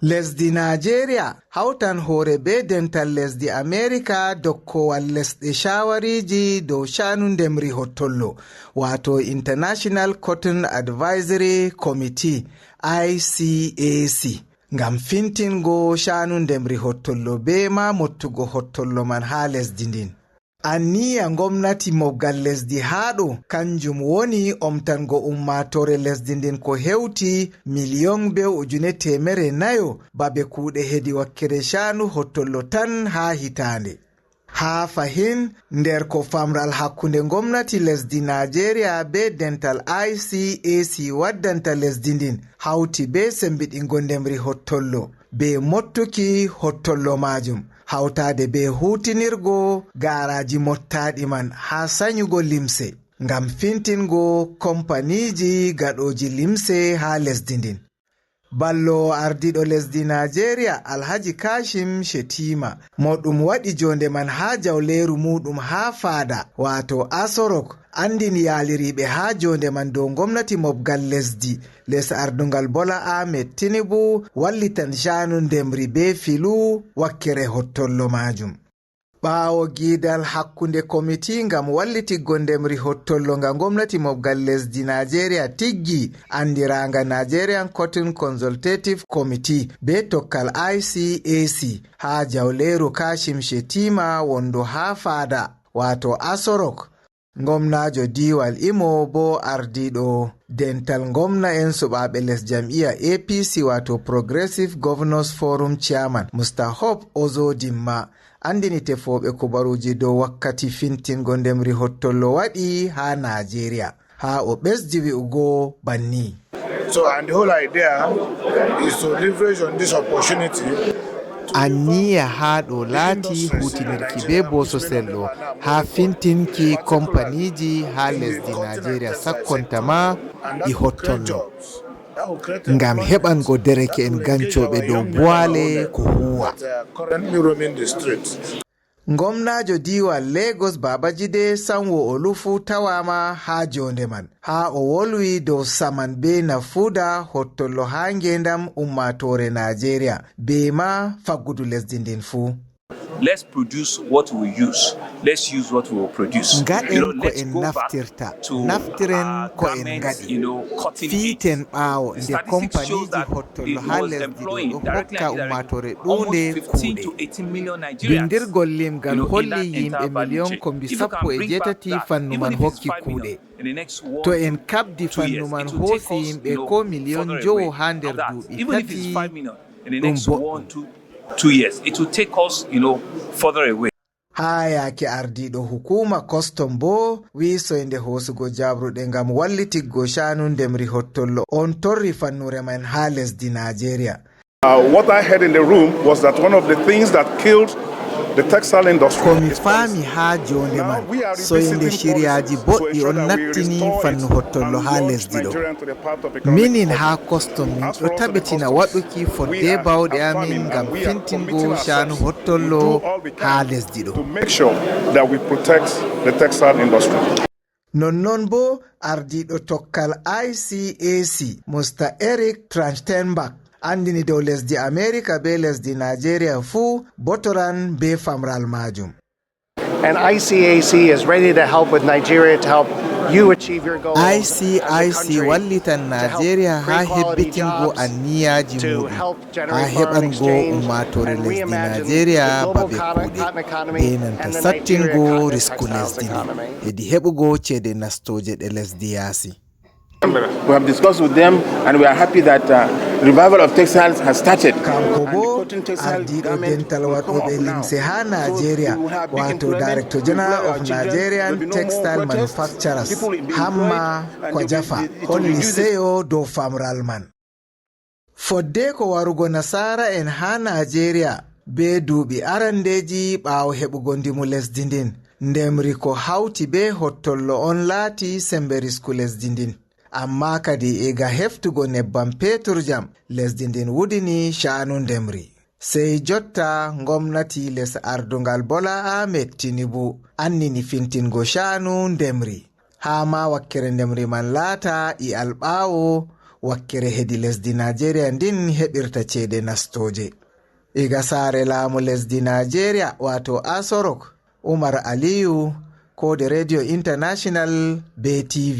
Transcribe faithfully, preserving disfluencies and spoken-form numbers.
Lesdi Naajeeriya hawtan hoore bee dental lesdi Ameerika dokkowal lesɗe caawariiji dow caanu ndemri hottollo, waato International Cotton Advisory Committee, I C A C, ngam fintingo caanu ndemri hottollo bee ma mottugo hottollo man haa lesdi ndin. Anniya ngomnati mobgal lesdi haa ɗo kanjum woni omtango ummaatoore lesdi ndin ko hewti miliyon bee ujune teemere nayo babe kuuɗe hedi wakkere caanu hottollo tan haa hitaande. Haa fahin, nder ko famral hakkunde ngomnati lesdi Naajeeriya bee dental I C A C waddanta lesdi ndin, hawti bee sembiɗingo ndemri hottollo, bee mottuki hottollo maajum, hawtaade bee huutinirgo gaaraaji mottaaɗi man haa sanyugo limse, ngam fintingo kompaniiji gaɗooji limse haa lesdi ndin. Balloowo ardiiɗo lesdi Naajeeriya, Alhaji Kashim Shettima, mo ɗum waɗi joonde man haa jawleeru muuɗum haa faada, waato Asorok, anndini yaaliriiɓe haa joonde man dow ngomnati mobgal lesdi, les ardungal Bola Ahmed Tinubu wallitan caanu ndemri bee filu wakkere hottollo maajum. Ɓaawo giidal hakkunde komiti ngam wallitiggo ndemri hottollo nga ngomnati mobgal lesdi Naajeeriya tiggi, anndiraanga Nigerian Cotton Consultative Committee bee tokkal I C A C haa jawleeru Kashim Shettima wondu haa faada, waato Asorok. Ngomnaajo diiwal Imo boo ardiiɗo dental ngomna'en suɓaaɓe les jam'iya A P C, waato Progressive Governors Forum Chairman, Mister Hope Uzodinma, anndini tefooɓe kubaruuji dow wakkati fintingo ndemri hottollo waɗi haa Naajeeriya, haa o ɓesdi wi'ugo banni. So, and the whole idea is to leverage on this opportunity. Anniya haa ɗo laati huutinirki bee bososel ɗo haa fintinki kompaniiji haa lesdi Naajeeriya sakkontama ɗi hottollo. Ngam heɓango dereke'en gancooɓe dow buwaale ko huuwa. Currently roaming the streets. Ngomnaajo diiwal Lagos, Babajide Sanwo-Olu fuu tawaama haa joonde man, haa o wolwi dow saman bee nafuuda hottollo haa ngeendam ummaatoore Naajeeriya, bee ma faggudu lesdi ndin fuu. Let's produce what we use. Let's use what we will produce. You know, Ngaɗen ko let's en go back naftirta, to naftiren our ko en garments, ngaɗi. You know, cutting edge. Fiiten ɓaawo nde Statistics shows kompaniiji that hottollo the haa most lesdi ɗo employing, ɗo directly and hokka indirectly, ummaatoore ɗuunde almost fifteen kuuɗe. To eighteen million Nigerians, Bindirgol limgal you know, in holli that yimɓe entire value miliyon chain. Kombi If you can sappo e bring back jeetati that, fannu even man if it's hokki five million kuuɗe. In the next one To en to kabdi two fannu years, man it will take hoosi us, yimɓe you know, ko miliyon further jowo away. Haa nder And that, duuɓi even if it's tati, five million in the ɗum next boɗɗum. One to two years, it will take us, you know, further away. Haa yaake ardiiɗo hukuuma kostom boo wi'i soynde hoosugo jabruɗe ngam wallitiggo caanu ndemri hottollo on torri fannuure man haa lesdi Naajeeriya. Uh, what I heard in the room was that one of the things that killed the textile industry Ko mi is faami policy. Haa joonde Now man, we are soynde revisiting ciriyaaji policies to boɗɗi ensure on that we nattini restore fannu it hottollo and haa launch lesdi ɗo. Nigeria into the path of economic Minin progress. Haa kostom min As ɗo for us in the tabitina Customs, waɗuki fodde we are bawɗe amin affirming ngam and we are fintingo committing caanu ourselves to hottollo do all we can haa lesdi ɗo. To make sure that we protect the textile industry. Nonnon boo ardiiɗo tokkal I C A C, Mister Eric Trachtenberg, anndini dow lesdi Ameerika bee lesdi Naajeeriya fuu botoran bee famral maajum. And I C A C is ready to help with Nigeria to help you achieve your goals as a I C I C country, wallitan to help Naajeeriya haa create quality hebbitingo jobs, anniyaaji to muɗum, help haa heɓango ummaatoore lesdi Naajeeriya babe kuuɗe, bee nanta sattingo risku lesdi ndin, hedi heɓugo ceede nastooje ɗe lesdi yaasi. We have discussed with them and we are happy that uh, revival of textiles has started. Kanko boo, ardiiɗo dental waɗooɓe limse haa Naajeeriya, waato Director General of Nigerian Textile Manufacturers, Hamma Kwajafa, holli seyo dow famral man. Foddeeko warugo nasaara'en haa Naajeeriya bee duuɓi arandeeji ɓaawo heɓugo ndimu lesdi ndin, ndemri ko hawti bee hottollo on laati sembe risku lesdi ndin. Ammaa kadi, iga heftugo nebbam peeturjam, lesdi ndin wudini caanu ndemri. Sey jotta, ngomnati les ardungal Bola Ahmed Tinubu annini fintingo caanu ndemri. Haa ma wakkere ndemri man laata e alɓaawo wakkere hedi lesdi Najeriya ndin heɓirta ceede nastooje. Iga saare laamu lesdi Najeriya, wato Aso Rock, Umar Aliyu, koode Radio International be T V,